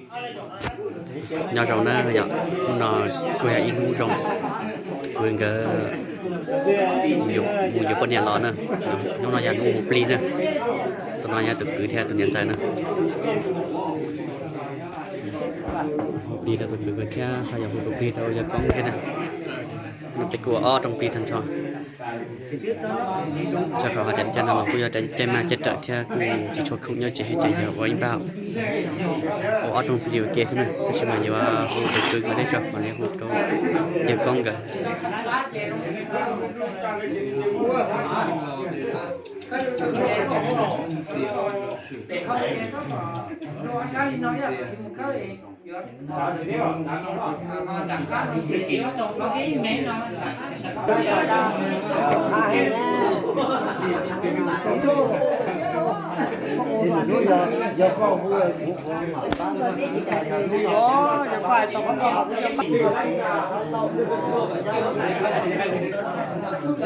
Nyob zoo na yom, hnub no kuj yog ib hnub zoo, kuv nkawd mus yuav poj niam los na. Hnub no yog hnub hu plig na. Tus no yog tus kwv thiab tus niam ntxawm na. Hu plig rau tus kwv thiab ho yog hu tus plig rau yawg koob thiab na. No peb kuj ua ob rooj plig tag nrho. Rau qhov hais tias caij no los kuj yog caij mag caij rawm thiab kuj tsis tshua khoom nyob tsev, ces yog ua ib npaj ua ob rooj plig ua ke xwb na. Tab sis mas yuav hu tus kwv nkawd thiab tso, mam li hu rau yawg koob nkawd.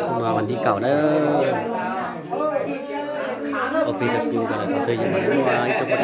Hnub no vas thib kaum na. Ua plig rau kwv nkawd lawm, thaum twg yus mam li muaj ib tug poj niam ua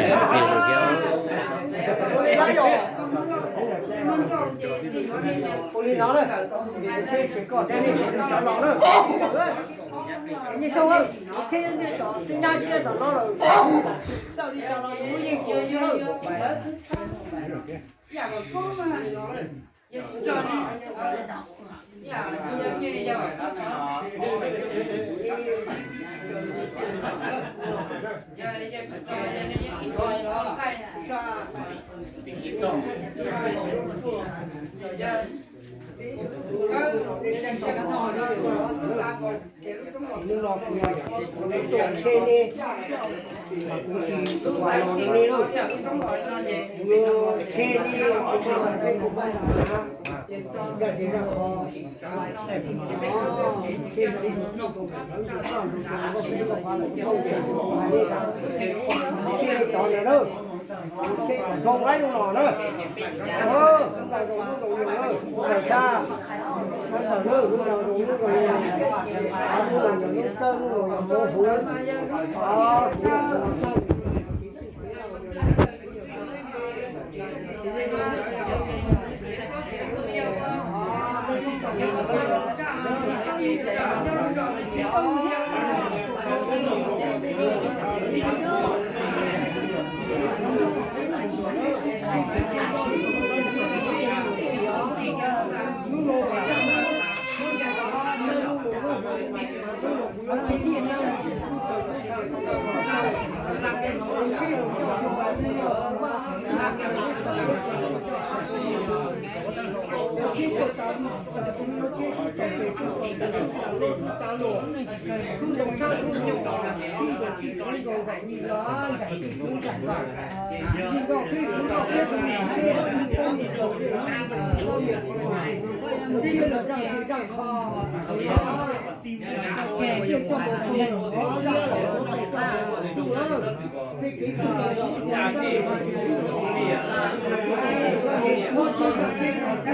plig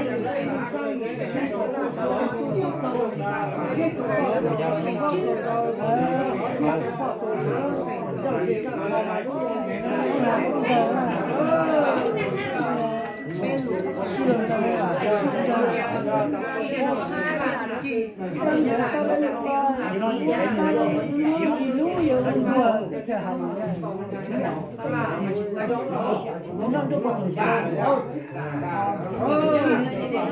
rau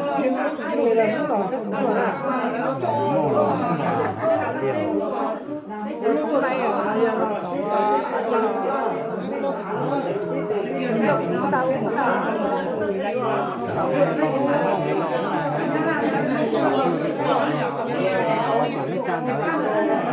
yus thiab.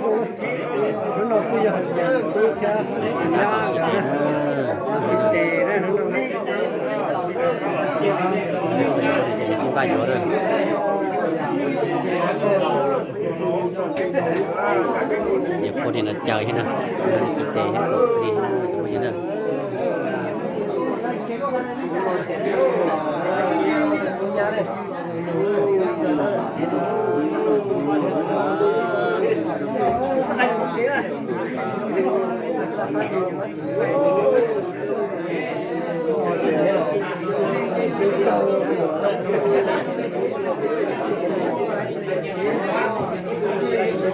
Hnub no kuj yog hais tias tub thiab nyab nkawd tsis tes na, hnub no tsis npaj yuav na. Niam pog niam no caw thiab na, tsis tes thiab li na.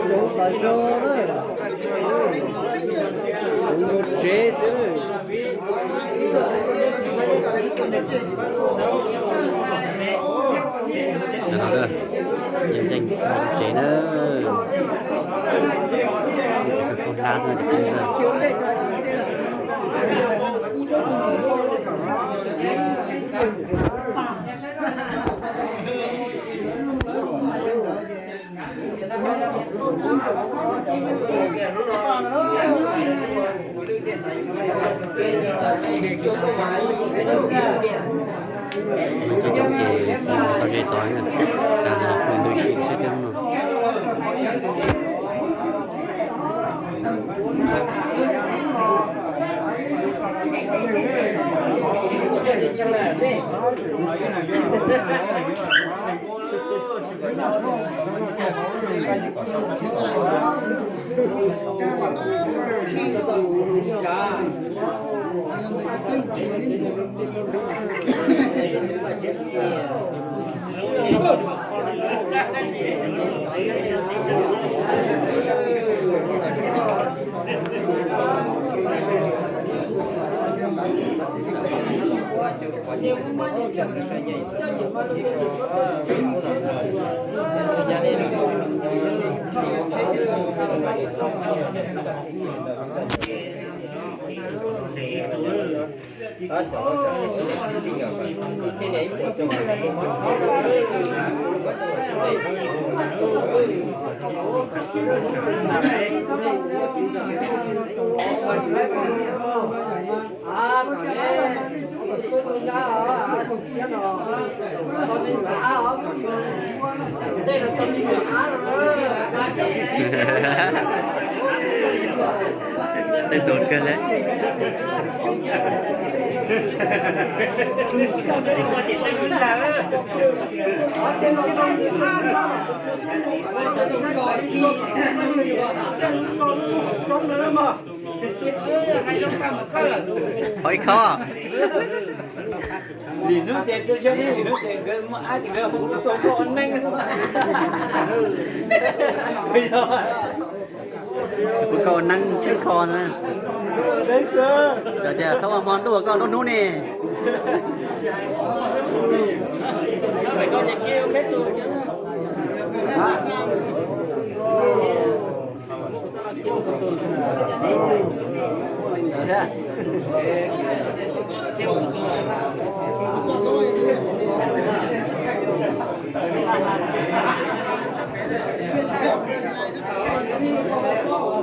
Tsoov tas zog na, kuv mus tsev xwb. Ntawm no na, yog nceej tsev na, khaub hlab xwb cov phooj ywg na. Cov tsoom ces tau ze tod, tas ntawd los phooj ywg sib saib thiab no. Txawj tus kawg le. Qhov ib khob. Lim hnub ces rau siab hnub ces nkawd muaj ab ces nkawd hu tuaj koj ua neeb. Kuv koj ua neeb tib kho na. Cov tias thaub ua hmo ntuj koj lub hnub ne. Tam no yog peb cov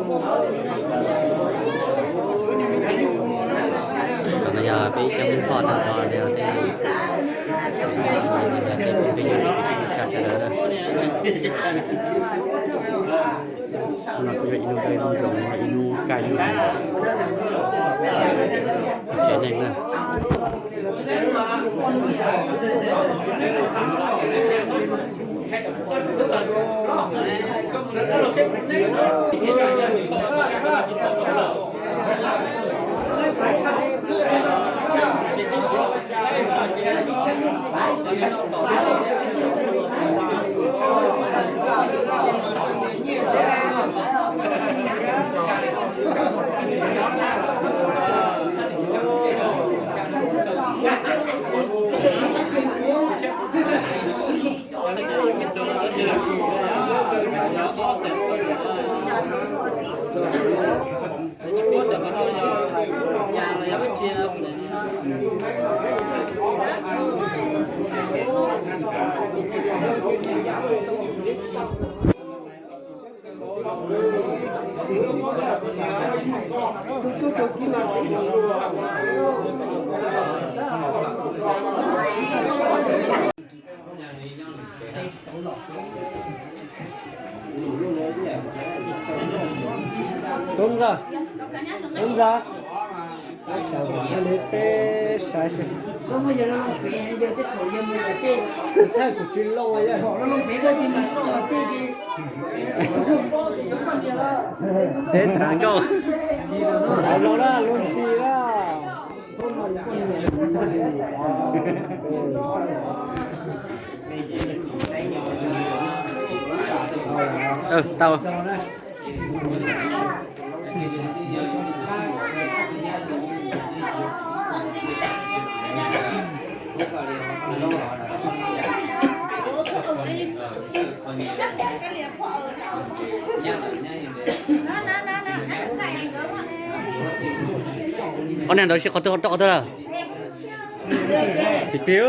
Hmoob Thoj tag nrho, yog tej, yog tej phooj ywg kwv tij neej tsa sawv daws na. Hnub no kuj yog ib hnub zoo, ib hnub kaj ib hnub hmoov tsev neeg na. Tub ntxawg, tub ntxawg, peb saib seb. Thaij kuv tsis loo. Teb thav nkauj. Los na, lub ntxhi na. Tau. Ob niag ntawd sib qhov twg rau qhov twg lawm? Tsis pib.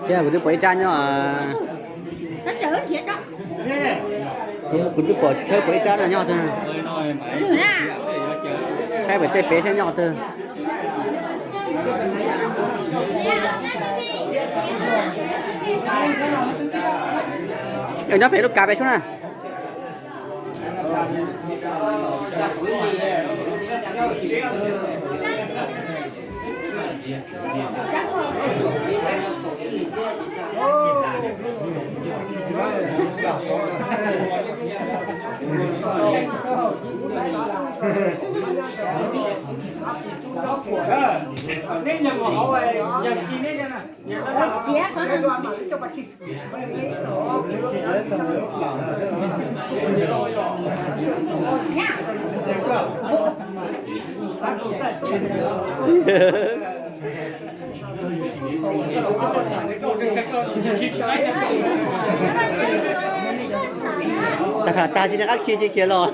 Ces kuv twb pom ib rab nyob. Kuv twb pom tshawb pom ib rab no nyob twg. Saib pem tej pem saib nyob twg. Nyob pem lub kav pem sub na. Neb nyob mus hauv, yog tsis neb nyob na. Txiav qhov no. Tag tag tsis nco qab khiav ces khiav los.